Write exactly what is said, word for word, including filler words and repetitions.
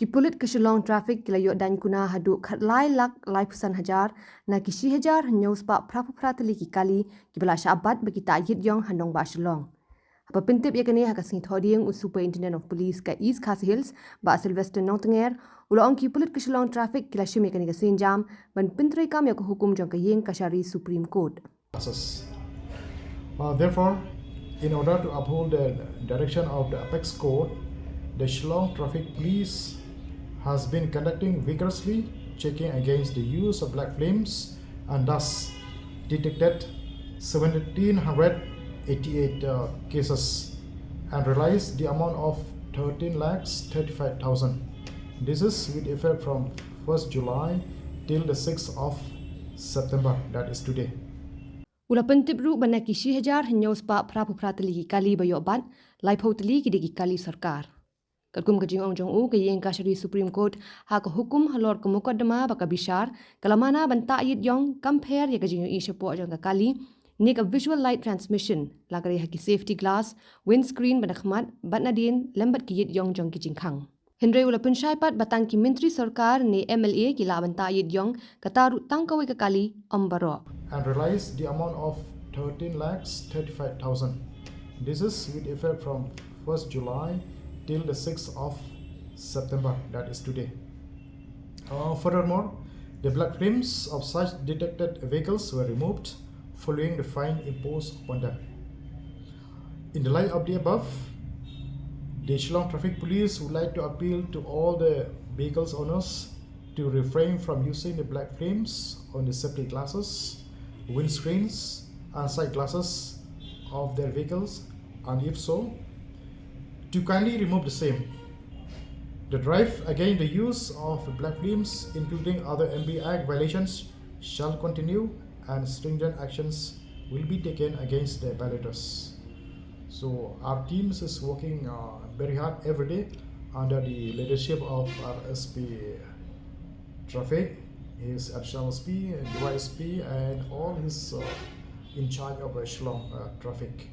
Ki pulit ka Shillong Traffic ki la ïoh dain kuna haduh khatlai lak laiphew san hajar na ki shi hajar hynñiew spah phraphew phra tylli ki kali kiba la shah bat ba ki ta ïit ïong ha nongbah Shillong. Haba pyntip ïa kane ha ka sngi Thohdieng, u Superintendent of Police ka East Khasi Hills, Bah Sylvester Nongtnger, u la ong ki pulit ka Shillong Traffic ki la shim ïa kane ka sienjam ban pyntreikam ïa ka hukum jong ka ïing kashari Supreme Court. Assess. Uh, therefore, in order to uphold the direction of the Apex Court, the Shillong Traffic Police has been conducting vigorously checking against the use of black flames and thus detected seventeen hundred eighty-eight uh, cases and realized the amount of thirteen lakhs thirty-five thousand. This is with effect from first July till the sixth of September, that is today. U la pyntip ruh ba na ki shi hajar hynñiew spah phraphew phra tylli ki kali ba ïoh bat, laiphew tylli ki dei ki kali sorkar. Katkum ka jingong jong u, ka ïing kashari Supreme Court ha ka hukum halor ka mukotduma ba ka bishar ka la mana ban ta ïit ïong kam pher ïa ka jingïohi shapoh jong ka kali ne ka visual light transmission, la ka dei ha ki safety glass, windscreen ba na khmat bad nadien lem bad ki ïit ïong jong ki jingkhang. Hynrei u la pynshai pat ba tang ki myntri sorkar ne M L A ki lah ban ta ïit ïong, kata ruh tang kawei ka kali, ym baroh. And realized the amount of thirteen lakhs thirty-five thousand. This is with effect from first July till the sixth of September, that is today. Uh, furthermore, the black flames of such detected vehicles were removed following the fine imposed upon them. In the light of the above, the Shillong Traffic Police would like to appeal to all the vehicles owners to refrain from using the black flames on the safety glasses, windscreens, and side glasses of their vehicles, and if so, to kindly remove the same. The drive against the use of black flames, including other M B Act violations, shall continue and stringent actions will be taken against the violators. So our teams is working uh, very hard every day under the leadership of our S P Traffic, his additional S P, D Y S P, and all his uh, in charge of uh, Shillong uh, traffic.